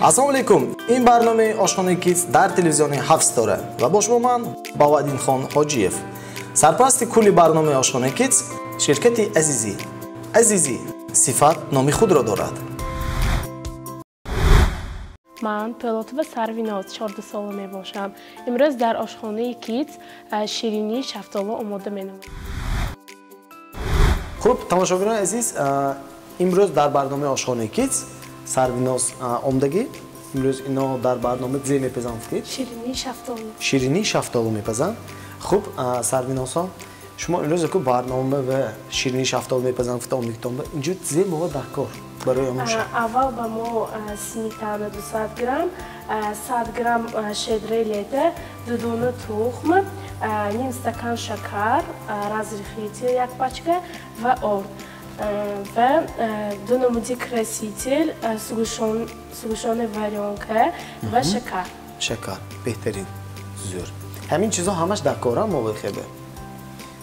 Ассалому алайкум. Ин барномаи Ошхонаи Кидс дар телевизиони Ҳафт Ситора ва бо шумо ман Баҳоаддинхон Ҳоҷиев. Сарпарасти кулли барномаи Ошхонаи Кидс ширкати Азизӣ. Азизӣ сифат номи худро дорад. Ман Пӯлотова Сарвиноз, 14 сола мебошам. Имрӯз дар Ошхонаи Кидс ширинии шафтолу омода менамоям. Хуб, тамошобинони азиз, имрӯз дар барномаи Ошхонаи Кидс Сарвиноз омдагӣ. Имрӯз ино дар барнома зе мепазанд гуфтед? Ширинии шафтолу. Ширинии шафтолу мепазанд. Хуб, Сарвинозон, шумо имрӯз яку барнома ва ширинии шафтолу мепазанд гуфта омдагитон. Инҷо зе мова дар кор барои омӯша? Аввал ба мо сметана 200 грамм, 100 грамм шедре лета, 2 дона тухм, ним стакан шакар, разрыхлитель як пачка ва орд. Ва 2 намуди краситель, сгущённая варёнка ва шакар. Шакар, беҳтарин, зӯр. Ҳамин чизҳо ҳамаш дар кора моваи хебе.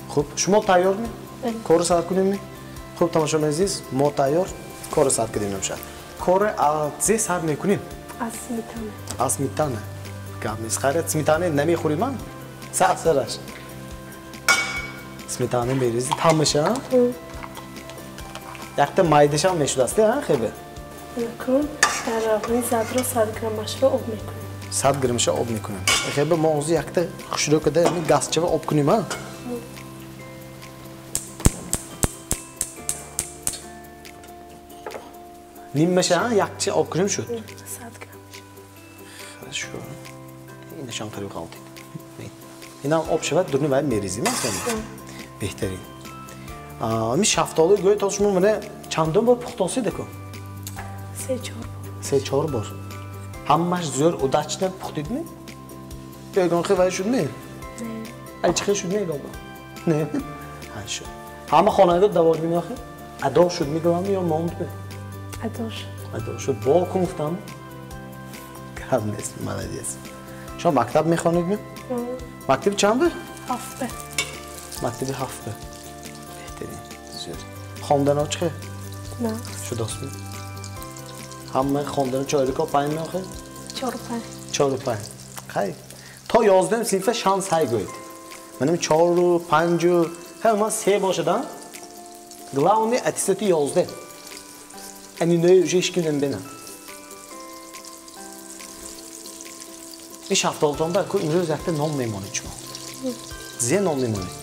Хуб, шумо тайёрми? Корро сар кунем? Хуб, тамошобинони азиз, мо тайёр, корро сар кунем имшаб. Корро аз зе сар мекунем? Аз сметана. Аз сметана. Гап нест. Хайр, сметана намехӯрем, ман? Сар сараш. Сметана мерезӣ, тамаша? Якта майдашам мешудаст, а хебе? Накун, дар равғани задро 100 граммашро об мекунем. 100 граммаша об мекунем. Хебе мо ҳозир якта хушрӯ када ҳамин газчава об кунем, а? Ниммаша, якча об кунем шуд? 100 граммаш. Хорошо. Инашам қариб қалтид. Инам об шавад, дурни вай мерезим, а? Беҳтарин. Ами шафтолуи гӯё то шумо мана чандум бор пухтосид аку? 3-4 бор. 3-4 бор. Ҳамаш зӯр удачно пухтидми? Ё ягон хел вай шудми? Не. Ай чӣ хел шудми ягон бор? Не. Ҳа, шуд. Ҳама хонагиҳо даволӣ меохед? Адо шуд мегӯям ё мондми? Адо шуд. Адо шуд. Бо кун гуфтам? Гап нест, молодец. Шумо мактаб мехонедми? Мактаби чанд бе? 7 бе. Мактаби 7 бе. Беҳтарин, зӯр. Хондано чӣ хел? Не. Шудостми? Ҳама хондано 4 5 меохед? 4 5. 4 5. Хай. То 11 синфа шанс ҳай гӯед. Манам 4 5 ҳай ман 3 бошад, а? Главное аттестати 11. Ани нӯи уже ҳеч ким намебинад. Ин шафтолутонда ку имрӯз якта ном мемонед шумо. Зе ном мемонед?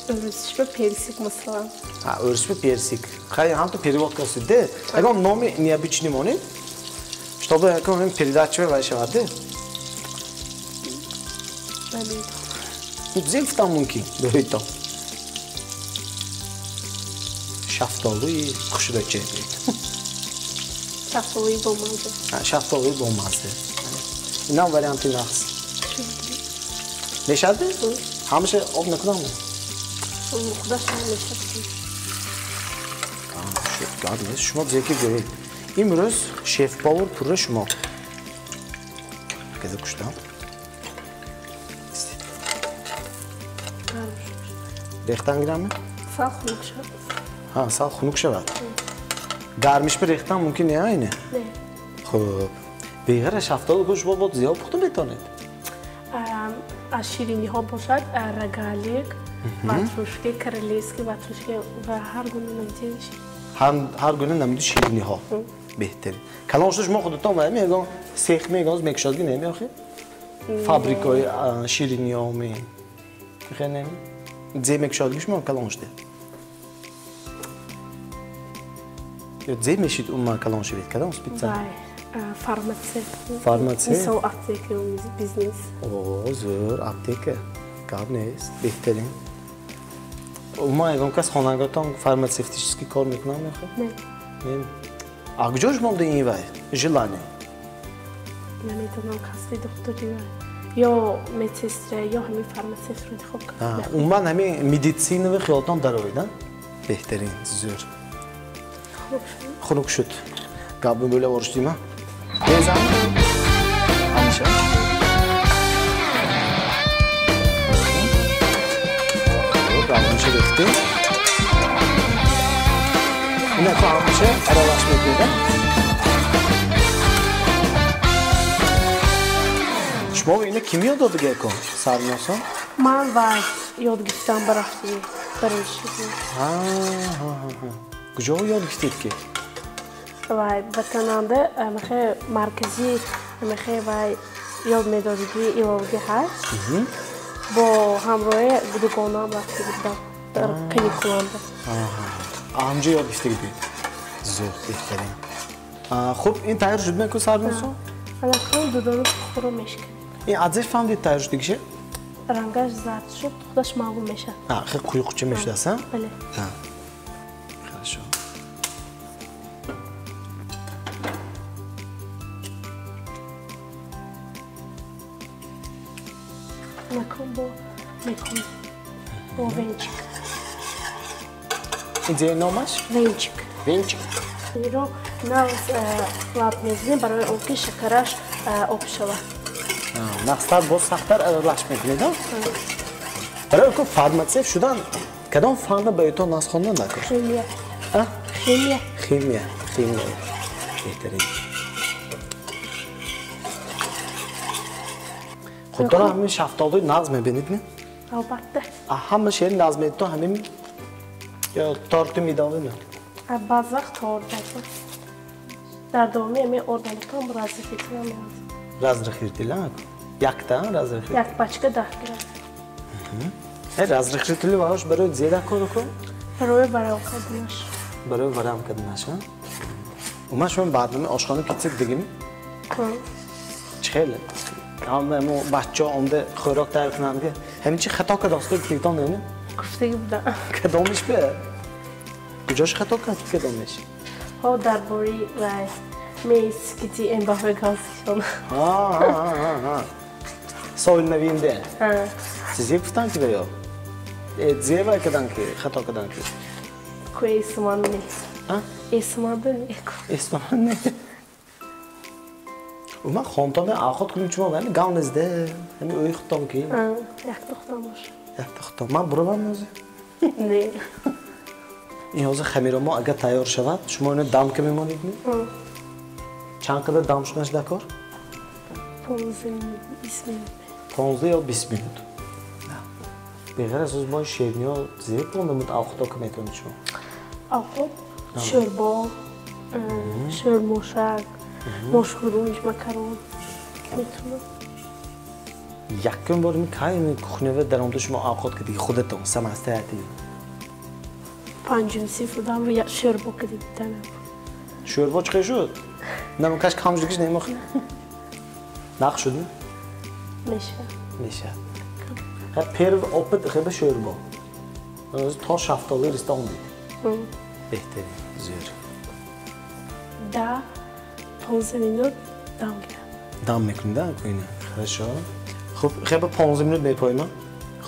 Ӯрусишба персик масалан. Ҳа, ӯрусишба персик. Хай, ҳамто перевод кардед, де? Ягон номи необычный монед, чтобы ягон передача вай шавад, де? Намедонам. Зе гуфтам мумкин, бӯйтон. Шафтолуи хушрӯча. Шафтолуи бомазза. Ҳа, шафтолуи бомазза. Инам варианти нақс. Мешавад? Ҳамаша об накунам? Худаш мешавад. Шуд, гап нест. Шумо зеки гӯед. Имрӯз шеф-повар пурра шумо. Газа куштам. Рехтан гирамми? Сал хунук шавад. Ҳа, сал хунук шавад. Гармишба рехтан мумкин не, айне? Не. Хуб. Беғара шафтолу гӯшт бо бод зиёд пухта метавонед? Аз шириниҳо бошад, рогалик, ватрушки, королевский ватрушки ва ҳар гуна намуди ҳар гуна намуди шириниҳо. Беҳтарин. Калон шуда шумо худатон вай мегон сех мегон мекушодги намеохед? Фабрикаи шириниҳо ме мехоҳед наме? Зе мекушодги шумо калон шуда? Ё зе мешид умуман калон шавед? Кадом специал? Вай, фармацевт. Фармацевт? Мисол аптека, бизнес. О, зӯр, аптека. Гап нест, беҳтарин. Умуман ягон кас хонандаготон фармацевтический кор мекунанд мехоҳед? Не. Не. А куҷо шумо монда ин вай? Желание? Намедонам, касби духтури вай. Ё медсестра, ё ҳамин фармацевтро интихоб кардам. Умуман ҳамин медицинави хиёлтон дароид, а? Беҳтарин, зӯр. Хунук шуд. Гап бӯла воришдим, а? Безам? Ҳамеша. Равғанша рехтем. Ина ку ҳамеша аралаш мекунед, а? Шумо ина ким ёд додига кун? Сарносон? Ман ва ёд гирифтам барафти барои. Ҳа, ҳа, ҳа. Куҷо ёд гирифтед ки? Вай ватананда мехе маркази мехе вай ёд медодиги иловги ҳаст. Бо ҳамроҳи дугонаам рафта будам дар каникуланда. Ҳамҷо ёд гирифта будед? Зуд, беҳтарин. Хуб, ин тайёр шуд меку Сарносон? Аллакай дудони тухмро мешканем. Ин аз зер фаҳмидед тайёр шудагише? Рангаш зард шуд, худаш маълум мешавад. Хеле quyuqcha мешудааст, а? Бале. Хорошо. Накун бо мекунем. Бо венчик. Ин зери номаш? Венчик. Венчик. Инро нағз лаб мезанем барои он ки шакараш об шавад. Нағзтар боз сахттар аралаш мекунед, а? Барои ку фарматсевт шудан кадом фанна ба итон нағз хондан накун? Химия. А? Химия. Химия, химия. Беҳтарин. Худтона ҳамин шафтолуи нағз мебинед ми? Албатта. Ҳама шери нағз медитон ҳамин ё торти медовӣ? Баъз вақт торт, баъз вақт. Дар давоми ҳамин ордамтон разрыхлитель меандозем. Разрыхлитель, а? Якта разрыхлитель? Як пачка 10 грамм. Разрыхлители варош барои зера кор кун? Барои варам карданаш. Барои варам карданаш, а? Уман шумо барномаи ошхона китсик дигим? Чӣ хеле? Ҳама мо бачаҳо омда хӯрок тайёр кунанд ки ҳамин чи хато кардааст гуфтагитон не? Гуфтагӣ будам. Кадомиш бе? Куҷош хато кард кадомиш? Ҳо дар бораи вай мескити эмбаҳои галстукшон. Ҳа. Соли навинде. Чизе гуфтанд ки ё? Зе вай карданд ки хато карданд ки? Ку эсман не. А? Эсман не. Эсман не. Уман хонтон авқот кунем чумо вали гав незде. Ҳами ӯи худтон ки? Якта худтон боша. Якта худтон. Ман буравам ҳозир? Не. Ин ҳозир хамиро мо агар тайёр шавад, шумо ино дам ка мемонед ми? Чанд қадар дам шуданаш дар кор? 15 минут, 20 минут. 15 ё 20 минут. Беғайр аз мо ширниҳо зер монда буд авқото ка метавонед шумо? Авқот, шӯрбо, шӯрмошак, мошхурӯҷ, макарон метавонам. Якум бор ми кай ми кухнява даромада шумо авқот кардиги худатон самостоятельно? Панҷум синф будам ва шӯрбо кардиги будам. Шӯрбо чӣ хел шуд? Намакаш кам шудагиш намохӣ? Нақ шуд? Мешавад. Мешавад. Первый опыт хеба шӯрбо. То шафтолуи риста омдид. Беҳтарин, зӯр. 10-15 минут дам гирам. Дам мекунед, а, куина? Хорошо. Хуб, хеба 15 минут мепоима.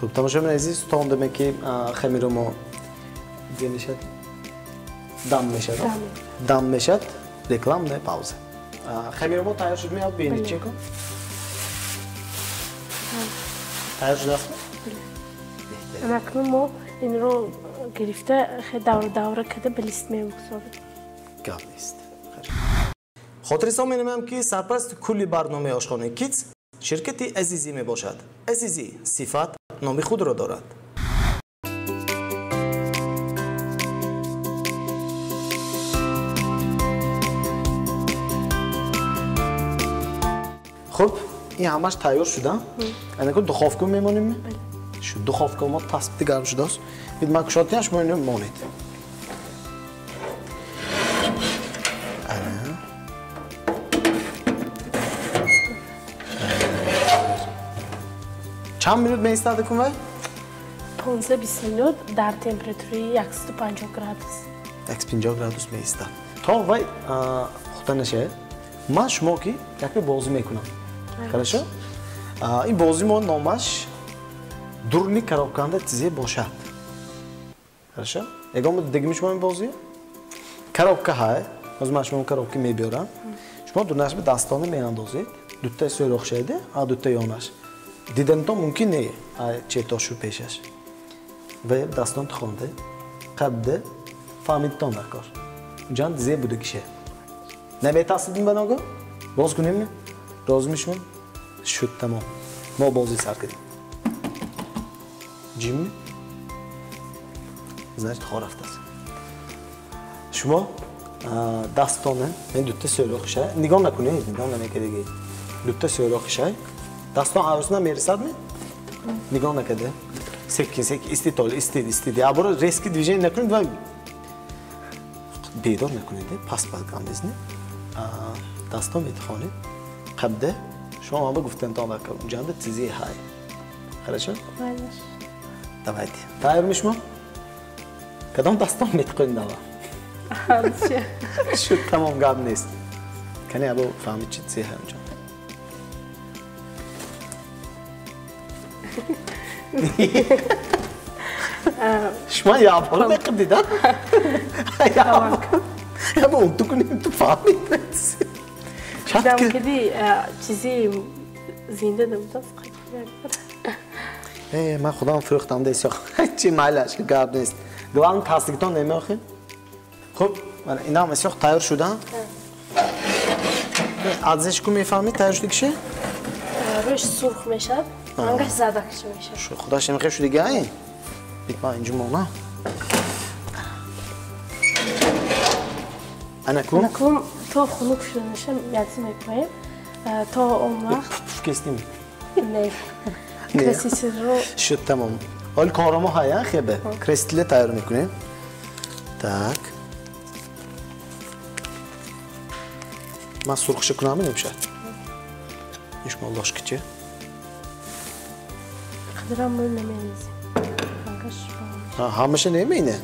Хуб, тамошобинони азиз, то он даме ки хамиро мо зе мешад? Дам мешад. Дам мешад. Рекламная пауза. Хамиро мо тайёр шуд, меяд бинед чӣ кун? Тайёр шудааст? Акнун мо инро гирифта давра-давра карда ба лист мегузорем. Гап нест. Хотиррасон менамоям ки сарпарасти кулли барномаи ошхонаи Китс ширкати Азизӣ мебошад. Азизӣ сифат номи худро дорад. Хуб, ин ҳамаш тайёр шуда. Анаку духовка мемонем? Шу духовка мо таспити гарм шудааст. Бид ман кушодтиям, шумо ино монед. Ана. Чанд минут меистад кун вай? 15-20 минут дар температураи 150 градус. 150 градус меистад. То вай пухта нашавад. Ман шумо ки якме бозӣ мекунам. Хорошо? Ин бозӣ мо номаш дурни коробканда тизе бошад. Хорошо? Ягон дигими шумо ин бозӣ? Коробка ҳай. Ҳозир ман шумо коробка мебиёрам. Шумо дурнаш ба дастона меандозед. Дутта сӯрох шеде, а дутта ёнаш. Диданатон мумкин не, четошу пешаш. Ва дастон тихонде, қабде, фаҳмидтон дар кор. Унҷан дизе буду кише. Наметарсидим ба ногоҳ? Боз кунем? Розими шумо? Шуд тамом. Мо бозӣ сар кардем. Ҷимми? Значит, хор рафтааст. Шумо дастона, ин дута сӯрохиша, нигоҳ накунед, нигоҳ намекардагӣ. Дута сӯрохиша, дастон арӯсна мерасад ми? Нигоҳ накарда. Секин, секин, истид, тол, истид, истид. Я бора резкий движение накунед ва бедор накунед, пас пас гам безнед. Дастон метихонед, қабда шумо ман ба гуфтантон бакар, унҷанда тизи ҳай. Хорошо? Давайте. Тайёрми шумо? Кадом дастон метиқонед аввал? Шуд тамом, гап нест. Кани або фаҳмид чи тизи ҳай унҷо. Шумо ябора меқибдид, а? Ябо унту кунем, ту фаҳмид. Дамкиди чизи зинда набудааст. Ман худам фурӯхтам десёх. Чи майлаш, гап нест. Главное тасдиқтон намеохем. Хуб, инам эсёх тайёр шудан. Адзеш ку мефаҳмид тайёр шудагише? Рӯш сурх мешавад, рангаш задакш мешавад. Худаш намехе шудиги ай? Бит ман инҷо монам. Анакун? Анакун то хунук шуда меша ядзи мекунем. То он вақт пуф кестим. Не. Красителро шуд тамом. Ҳол корамо ҳая хебе. Красителе тайёр мекунем. Так. Ман сурхша кунам намешад. Ин шумо ложкача. Қадрам мо намерезем. Рангаш ҳамаша намейне?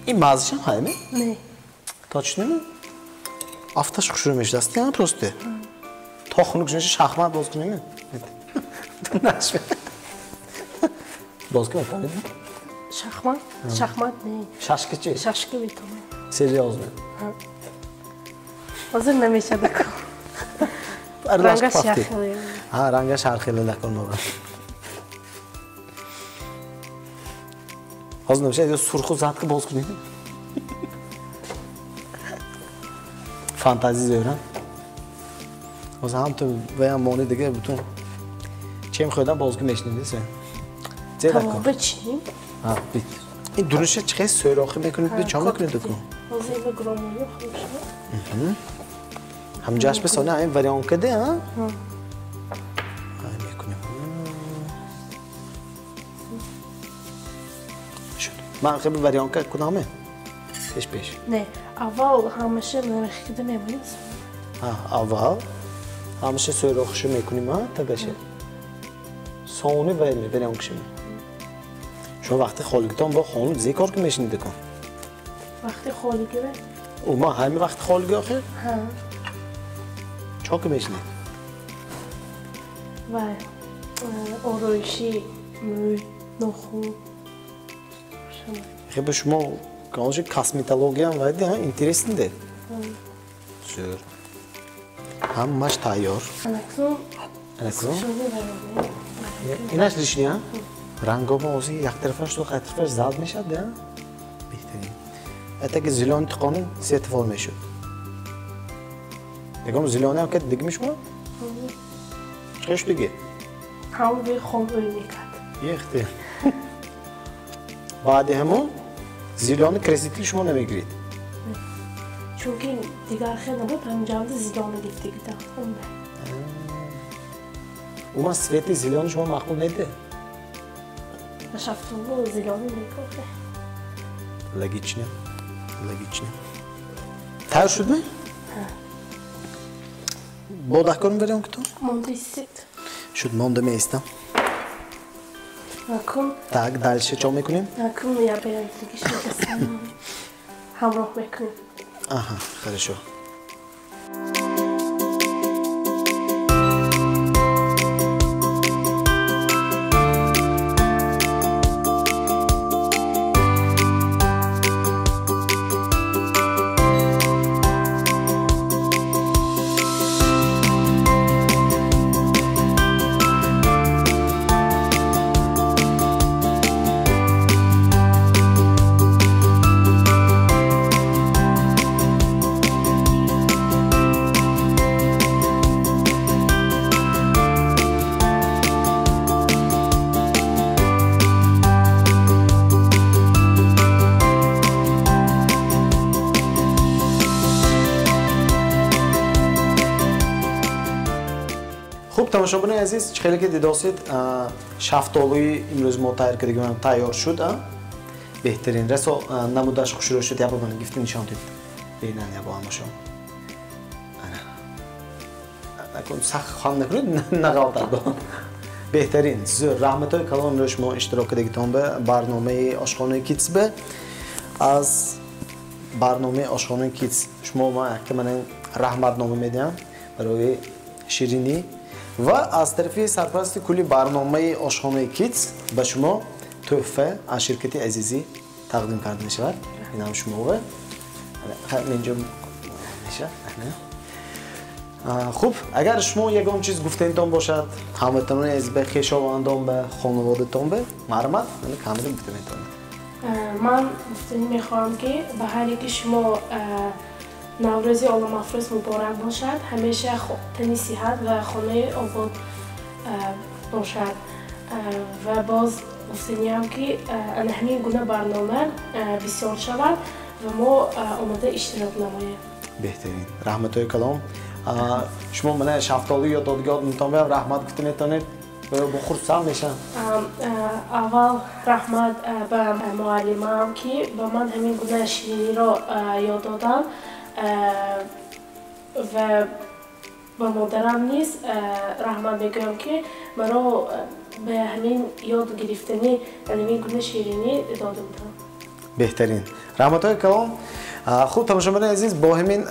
Ин маззашам ҳайме? Не. Точно ми? Афташ хушрӯ мешудаст, я просто. То хунук шудаша шахмат боз кунем? Нашве. Боз кунем, Шахмат? Шахмат не. Шашка чи? Шашка метавонам. Серьёзно? Ҳозир намешада ку. Рангаш ҳар хеле. Ҳа, рангаш ҳар хеле накун мора. Ҳозир намешад, ё сурху задка боз кунем? Фантазия зӯрам. Ҳозир ҳам ту ваям мони дига бутун чем хӯрдан боз кун мешунидӣ сен. Тавоба чиним? Ҳа, бит. Ин дуруша чӣ хел сӯрохӣ мекунед, чо мекунед ку? Ҳозир ина громоё хӯша. Ҳамҷаш бисона ин вариант каде, ҳа? Ай мекунем. Шуд. Ман хеле вариант кунам? Пеш пеш. Не, аввал ҳамаша нархида мемонем. Ҳа, аввал ҳамаша сӯрохишу мекунем, ҳа, тагаша. Сони вариант кушем. Шумо вақти холигитон бо хонум зе кор ки мешинед кун? Вақти холигӣ? Ӯ ман ҳами вақти холигӣ охир? Ҳа. Чо ки мешинед? Вай, ороиши мӯй, нохун. Хебе шумо конечно косметологиям вайди, ҳа, интересно де. Зӯр. Ҳамаш тайёр. Анакун. Анакун? Инаш лишний, ҳа? Рангома ҳозир яктарафаш шуд, яктарафаш зад мешавад, да? Беҳтарин. Атаки зелёный тиқони светофор мешуд. Ягон зелёный ҳам кад дигми шумо? Чӣ шуд диги? Ҳамон бе хом ӯй мекард. Ехте. Баъди ҳамон зелёный краситель шумо намегиред. Чунки дигар хел набуд, ҳамин ҷавда зелёный гирифтагида. Уман цвети зелёный шумо маъқул неде? Шафтолу зелёный мекохе. Логично. Логично. Тайёр шуд ми? Бо даҳкор мебарем китоб? Монда истед. Шуд, монда меистам. Акун. Так, дальше чо мекунем? Акун я берем дигиш ҳамроҳ мекунем. Аҳа, хорошо. Хуб, тамошобинони азиз, чӣ хеле ки дидосед, шафтолуи имрӯз мо тайёр кардагимон тайёр шуд. Беҳтарин расо намудаш хушрӯ шуд. Ябо мана гифта нишон дид. Бинан ябо ҳамашон. Ана. Акун сахт хам накунед, нағалтад. Беҳтарин, зӯр. Раҳматҳои калон имрӯз шумо иштирок кардагитон ба барномаи ошхонаи Китс. Ба аз барномаи ошхонаи Китс шумо ма якта мана раҳматнома медиҳам барои ширинӣ ва аз тарафи сарпарасти кулли барномаи ошхонаи Китс ба шумо тӯҳфа аз ширкати Азизӣ тақдим карда мешавад. Инам шумова. Инҷо мешавад. Хуб, агар шумо ягон чиз гуфтанитон бошад, ҳамватанони азиз, ба хешовандон, ба хонаводатон, ба марҳамат, мана камера гуфта метавонед. Ман гуфтанӣ мехоҳам, ки ба ҳар яки шумо Наврӯзи оламафрӯз муборак бошад, ҳамеша тани сиҳат ва хонаи обод бошад. Ва боз гуфтаниам, ки ана ҳамин гуна барнома бисёр шавад ва мо омода иштирок намоем. Беҳтарин, раҳматҳои калом. Шумо мана шафтолу ё додгоҳ меам раҳмат гуфта метавонед, бо хурсанд мешавам. Аввал раҳмат ба муаллимам, ки ба ман ҳамин гуна шириниро ёд доданд, ва ба модарам низ раҳмат мегӯям, ки маро ба ҳамин ёд гирифтани ҳамин гуна ширинӣ дода буданд. Беҳтарин, раҳматҳои калом. Хуб, тамошобинони азиз, бо ҳамин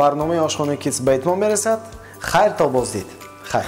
барномаи ошхонаи Китс ба итмом мерасад. Хайр, то боздид, хайр.